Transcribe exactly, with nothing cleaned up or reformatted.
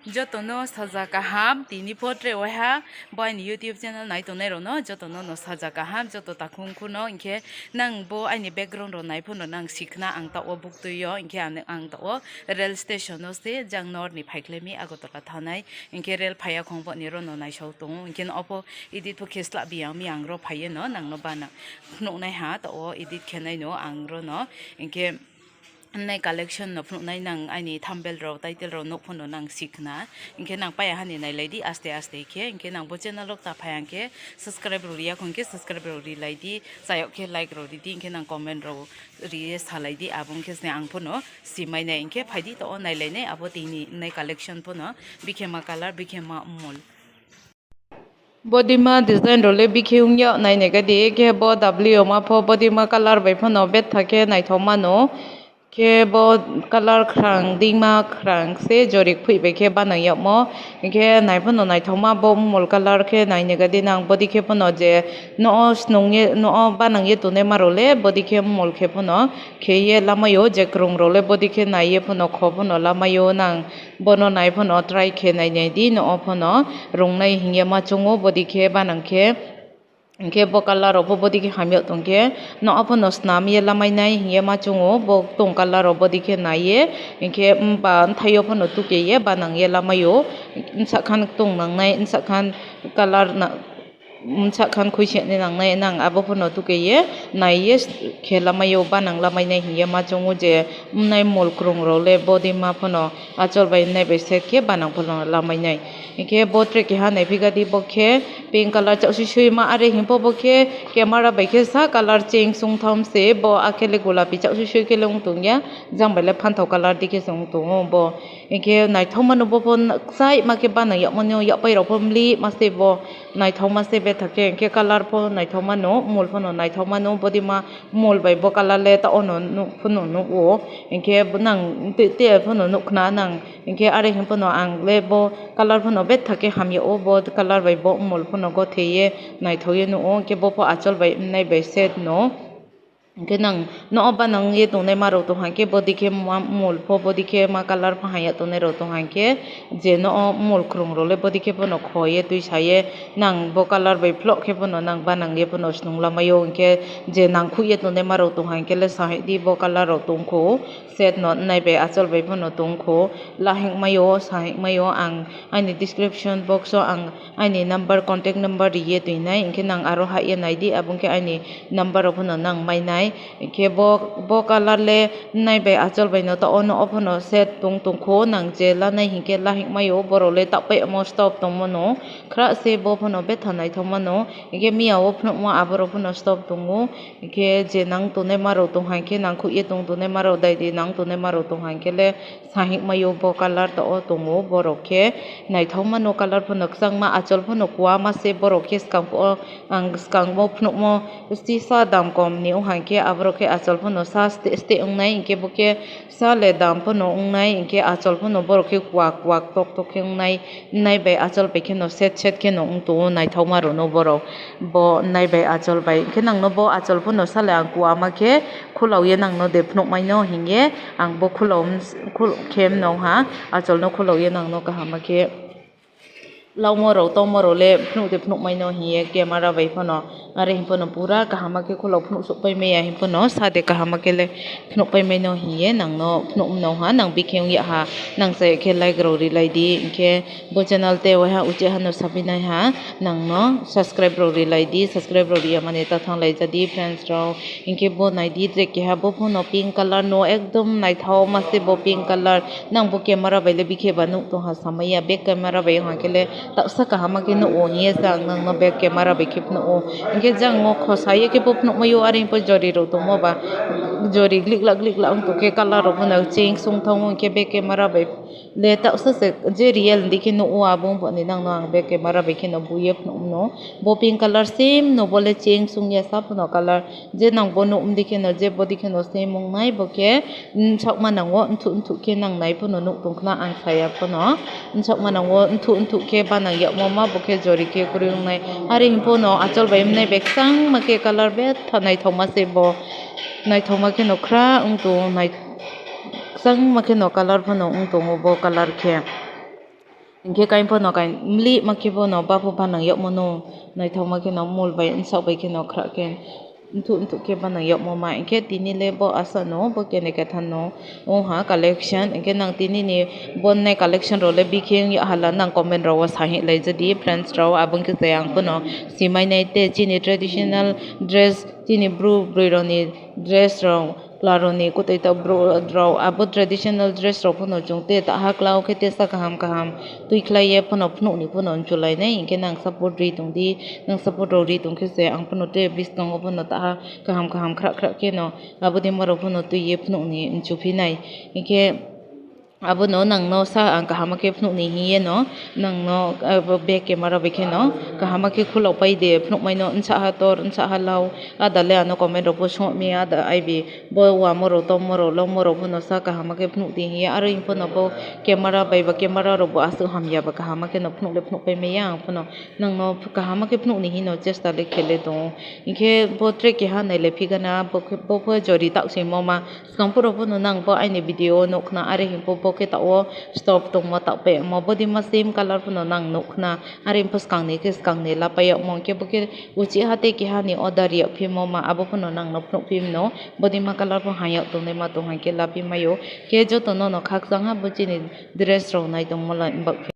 Jotono saja kaham, tini pore waiha bo aini YouTube channel nai tongnai rokno jotono no saja kaham, joto takhung khuno hinkhe nang bo aini background rok nai phano nang sikna ang tao buktwi o, hinkhe ang, ang tao rail station o se jang norni phaikhlaimi Agartala thanai, hinkhe rail phaiya khong bo ni rokno naisao tongo, hinkhe obo edit bo khe sla biyang miyang rok phaiye no nangno bana phunuknai ha, tao edit khenai no ang rokno, hinkhe nai collection no phunuknai nang aini thumbnail rok, title rok nuk phano nang sikna. Hinkhe nang paya hani nailai di aste aste khe. Hinkhe nang bo channel rok ta phai hangkhe subscribe rok riya khon khe subscribe rok rilai di. Chayok khe like rok ridi. Hinkhe nang comment rok riye salai di. Abong khe se ang phano simai nai. Hinkhe phai di to o nailai nai abo tini nai collection phano. Bikhema color, bikhema mol. Bodima design role bikhe wngya nainai gadi, khe bo W ma pho bodima color bai phano betha khe naithok mano. Khe bo color khrang, dima khrang se jorik phui bai khe banang yokmo. Khe nai phano naithokma bo mol color khe nainai gadi nang bodi khe phano je no o snung ye, no o banang ye tongnai ma role bodi khe mol khe phano khe ye lamayo je kwrwng role bodi khe nai ye phano kho phano lamayo nang. Bono nai phano try khe nainai di, no o phano rungnai hinya ma chungo, bodi khe banang khe, hinkhe bo color rok bo bodi khe hamya tong khe, no o phano snam ye lamai nai hinya ma chungo, bo tong color rok bodi khe nai ye, hinkhe ba thaio phano tuke ye banang ye lamaio, nsakhan tong nangnai, nsakhan color na. Msa khan khuise ni nangnai nang abo phano tuke ye nai ye khe lamai o banang lamai nai hinya ma chungo je mnai mol kwrwng rok le bodi ma phano achol bai nai bai set khe banang phano lamai nai. Hinkhe bo tre keha nai phika di bo khe pink color chausi sui ma are himpo bo khe camera bai khe sa color change wng tham se bo akhele gulapi chausi sui khe le wng tong ya jang bai le phanthao color di khe se wng tongo bo. Hinkhe naithok mano bo pho kwchai ma khe banang yag mani o yag pai rok pho mli ma se bo. Naithokma se bethak khe, hinkhe color pho naithokma no, mol phano naithokma no, bodi ma mol bai bo color le ta ono nuk phano nuk o, hinkhe nang te, te phano nuk khna nang, hinkhe are hwn phano ang le bo color phano bethak khe hamya o, bo color bai bo mol phano gothe ye naithok ye nuk o, hinkhe bo pho achol bai wngnai bai set no. Hinkhe nang no o banang ye tongnai ma rok tong hang khe, bodi khe ma mol pho, bodi khe ma color pho haya tongnai rok tong hang khe, je no o mol kwrwng rok le bodi khe bono kho ye twi sa ye, nang bo color bai phlok khe bono nang banang ye bono snung lamai o, hinkhe je nang khuk ye tongnai ma rok tong hang khe le sa hai di bo color rok tong kho, set no nai bai achol bai bono tong kho, la hik mai o, sa hik mai o, ang aini description box o ang aini number, contact number riye twi nai, hinkhe nang aro hai ye nai di, abo wngkhe aini number rok phano nang mai nai. Hinkhe bo, bo color le nai bai achol bai no ta ono o phano set tong tong kho, nang je la nai hinkhe la hik mai o, borok le ta pai omo stop tong mano, khra se bo phano betha naithok mano, hinkhe miya o phunuk ma abo rok phano stop tongo, hinkhe je nang tongnai ma rok tong hai khe nang khuk ye tong tongnai ma rok dai di, nang tongnai ma rok tong hai khe le. Sahik maio bo color to o tongo, borok khe naithok mano color phano kwchangma, achol phano kwama se, borok khe swkang o ang swkang o phunukmo sisa dam kom ni, o hai khe aborok khe achol phano sa ste ste wngnai, hinkhe bo khe sa le dam phano wngnai, hinkhe achol phano borok khe kwak kwak tok tok khe wngnai, wngnai bai achol bai kheno set set kheno wng tongo naithok ma rwno borok. Bo nai bai achol bai. Hinkhe nangno bo achol phano sale ang kwama khe khulao ye nangno de phunukmai no hinkhe ang bo khulao khe mwnong ha. Achol no khulao ye nangno kaham khe laomo rok tongmo rok le phunuk de phunukmai no hinkhe camera bai phano are himphano pura kaham khe khulao phunuk sok pai maya himphano sade kaham khe le phunuk pai mano hinkhe nangno phunuk mano ha, nang bikhe wngya ha, nang chaya khe like rok rilai di, hinkhe bo channel tei waiha uchi hano sapinai ha, nangno subscribe rok rilai di, subscribe rok riya mani ta thang lai jadi friends rok, hinkhe bo nai di tre keha bo phano pink color no ekdom naithok ma se bo pink color, nang bo camera bai le bikhe ba nuk tong ha samaya, back camera bai wngkha khe le taksa kaham khe nuk o hinkhe se ang nangno back camera bai khe phunuk o. Hinkhe jang o khosa ye khe bo phunuk mai o, are himpo jori rok tongmo ba jori glik lak glik lak wng tong khe color rok phano change wng thang o, hinkhe back camera bai le taksa se je real hwndikhe nuk o, abo wng boni nangno ang back camera bai kheno buye phunuk mano. Bo pink color same no bo le change wng ya sa phano color. Je nang bo nuk mdi kheno, je bodi kheno same wngnai, bo khe nsokma nango, nthuk nthuk khe nang nai phano nuk tong khna ang saya phano. Nsokma nango, nthuk nthuk khe banang yakmo ma bo khe jori khe kwrwi wngnai. Are himphano achol bai wngnai bai kwchangma khe color betha naithokma se bo. Naithokma kheno khra wng tongo, nai-, kwchangma kheno color phano wng tongo bo color khe. Hinkhe kain phano kain mlih ma khe bono bapho banang yokmano naithok ma kheno mol bai bwsak bai kheno khra khe nthuk nthuk khe banang yokmo ma. Hinkhe tini le bo asano bo kene kethan no wngha collection. Hinkhe nang tini ni bonnai collection rok le bikhe wngya hala nang comment rok o sahi lai jadi friends rok, abo hinkhe se ang phano simai nai tei chini traditional dress, chini bru bwrwi rok ni dress rok. Chwla rokni kwtwi tok bru-, rok abo traditional dress rok phano chwng tei taha chwla o khe tesa kaham kaham twi khlai ye phano phunukni phano nchulainai, hinkhe nang support ri tong di, nang support rok ri tong khe se ang phano tei bwskango phano taha kaham kaham khra khra kheno abo de ma rok phano twi ye phunukni nchuphinai. Hinkhe abono nangno sa ang kaham khe phunukni hinyeno nangno, abo back camera bai kheno kaham khe khulok pai de phunukmai no nsa ha tor nsa ha lao ada le ano comment rok bo songmi ada aibi. Bo wamo rok, tomo rok, lomo rok bono sa kaham khe phunuk di hiya, aro hinkhe no bo camera bai ba camera rok bo aswk hamya ba kaham khe no phunuk le phunuk pai maya, ang phano nangno kaham khe phunuk ni hino chesta le khe le tongo. Hinkhe bo track keha nai le phikana, bo khe, bo khe jori tak se mo ma swkang phuru bono nang bo aini video o nuk khna, are hinkhe bo khe ta o stop tongmo tak pai mo, body ma same colour phano nang nuk khna, are hinkhe swkang ni khe swkang ni lapai yokmo, hinkhe bo khe uchi ha tei keha ni order yag phimo ma, abo phano nang no phunuk phim no. Body ma colour bo hayag tongnai ma tong hai khe lapi maio. Khe joto no no khakchang ha bo chini dress rok nai tongmo lai bak.